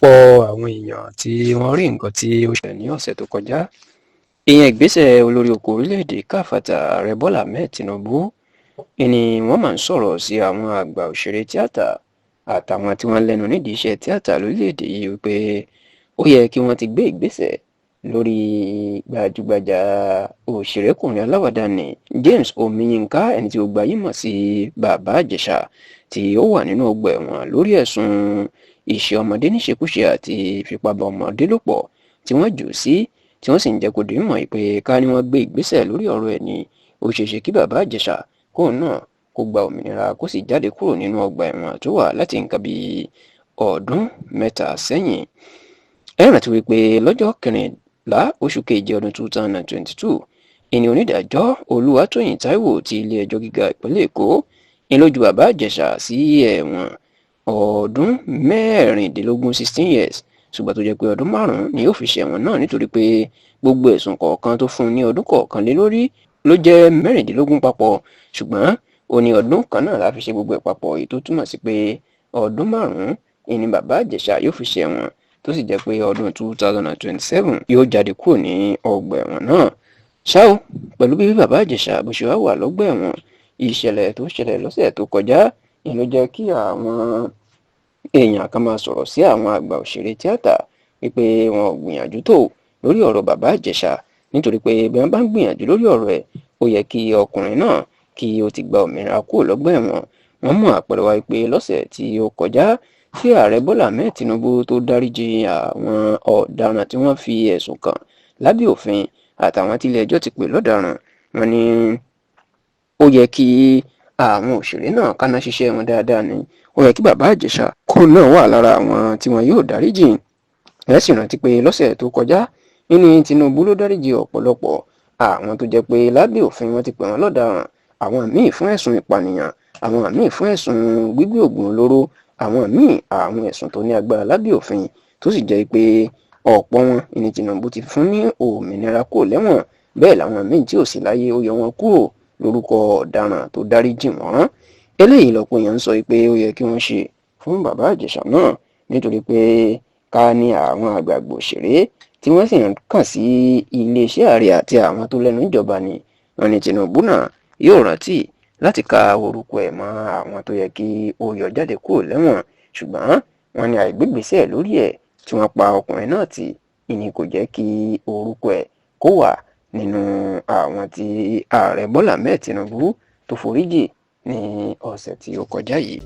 Ọ̀pọ̀ àwọn èèyàn tí wọ́n rí nǹkan tí ó ṣẹlẹ̀ ní ọ̀sẹ̀ tó kọjá, ìyẹn ìgbésẹ̀ olórí oko orílẹ̀-èdè káfàtà, Ààrẹ Bọ́lá Ahmed Tinubu, ni wọ́n máa ń sọ̀rọ̀ sí àwọn àgbà òṣèré tíátà àtàwọn tí wọ́n lẹ́nu nídìí iṣẹ́ tíátà lórílẹ̀-èdè yìí wípé ó yẹ kí wọ́n ti gbé ìgbésẹ̀ lórí gbajúgbajà òṣèrékùnrin aláwàdà ní James Omiyinka, ẹni tí gbogbo ayé mọ̀ sí Bàbá Ìjẹ̀ṣà, tí ó wà nínú ọgbà ẹ̀wọ̀n lórí ẹ̀sùn ìṣe ọmọdé níṣekúṣe àti ìfipá bá ọmọdé lò pọ̀ tí wọ́n jù sí, tí wọ́n sì ń jẹ́ kó di mímọ̀ pé ká ní wọ́n gbé ìgbésẹ̀ lórí ọ̀rọ̀ ẹ̀ ní, ó ṣeéṣe kí Bàbá Ìjẹ̀ṣà kóun náà kó gba òmìnira, kó sì jáde kúrò nínú ọgbà ẹ̀wọ̀n tó wà láti nǹkan bíi ọdún 3 sẹ́yìn. Ẹ rántí wípé lọ́jọ́ 14 oṣù keje ọdún 2022, ìní onídàájọ́ Olúwatóyìn Táíwò ti ilé ẹjọ́ gíga ìpínlẹ̀ Èkó ń lójú Bàbá Ìjẹ̀ṣà sí ẹ̀wọ̀n ọdún 16, 16 years, ṣùgbọ́n tó jẹ́ pé ọdún 5 ni yóò fi ṣẹ̀wọ̀n náà, nítorí pé gbogbo ẹ̀sùn kọ̀ọ̀kan tó fún un ní ọdún kọ̀ọ̀kan lé lórí ló jẹ́ 16 papọ̀. Ṣùgbọ́n ó ní ọdún kan náà la fi ṣe gbogbo ẹ̀ papọ̀, èyí tó túmọ̀ sí pé ọdún 5 ìní Bàbá Ìjẹ̀ṣà yóò fi ṣẹ̀wọ̀n, tó sì jẹ́ pé ọdún 2027 yóò jáde kúrò ní ọgbà ẹ̀wọ̀n náà. Ṣá o, pẹ̀lú bí Bàbá Ìjẹ̀ṣà bó ṣe wá wà lọ́gbà ẹ̀wọ̀n, ìṣẹ̀lẹ̀ tó ṣẹlẹ̀ lọ́sẹ̀ tó kọjá ni ló jẹ́ kí àwọn èèyàn kan máa sọ̀rọ̀ sí àwọn àgbà òṣèré tíátà wípé wọn ò gbìyànjú tó lórí ọ̀rọ̀ Bàbá Ìjẹ̀ṣà, nítorí pé bí wọ́n bá ń gbìyànjú lórí ọ̀rọ̀ ẹ̀, ó yẹ kí ọkùnrin náà kí ó ti gba òmìnira kúrò lọ́gbà ẹ̀wọ̀n. Wọ́n mú àpẹẹrẹ wá pé lọ́sẹ̀ tí ó kọjá tí Ààrẹ Bọ́lá Ahmed Tinubu tó dáríjì àwọn ọ̀daràn tí wọ́n fi ẹ̀sùn kàn lábẹ́ òfin àtàwọn tí ilé-ẹjọ́ ti pè lọ́daràn, wọ́n ní ó yẹ kí àwọn òṣèré náà káná ṣiṣẹ́ wọn dáadáa ni, ó yẹ kí Bàbá Ìjẹ̀ṣà kó náà wà lára àwọn tí wọn yóò dáríjì. Ẹ sì rántí pé lọ́sẹ̀ tó kọjá nínú Tinubu ló dáríjì ọ̀pọ̀lọpọ̀ àwọn tó jẹ́ pé lábẹ́ òfin wọ́n ti pè wọ́n lọ́daràn, àwọn míì fún ẹ̀sùn ìpànìyàn, àwọn míì fún ẹ̀sùn gbígbé òògùn olóró, àwọn míì àwọn ẹ̀sùn tó ní agbára lábẹ́ òfin, tó sì jẹ́ pé ọ̀pọ̀ wọn ní Tinubu ti fún ní òmìnira kúrò lẹ́wọ̀n. Bẹ́ẹ̀ làwọn míì tí ò sí láyé, ó yọ wọn kúrò lórúkọ ọ̀daràn tó dáríjì wọ́n. Eléyìí lọ́pọ̀ èèyàn ń sọ pé ó yẹ kí wọ́n ṣe fún Bàbá Ìjẹ̀ṣà náà, nítorí pé ká ní àwọn àgbààgbà òṣèré tí wọ́n sì ń kàn sí iléeṣẹ́ ààrẹ àti àwọn tó lẹ́nu ìjọba ni wọ́n ní Tinubu náà yóò rántí láti ka orúkọ ẹ̀ mọ́ àwọn tó yẹ kí ó yọ jáde kúrò lẹ́wọ̀n. Ṣùgbọ́n wọ́n ní àìgbégbèsè lórí ẹ̀ tí wọ́n pa ọkùnrin náà tì ìní kò jẹ́ kí orúkọ ẹ̀ kó wà nínú àwọn tí Ààrẹ Bọ́lá Ahmed Tinubu tó foríjì ní ọ̀sẹ̀ tí ó kọjá yìí.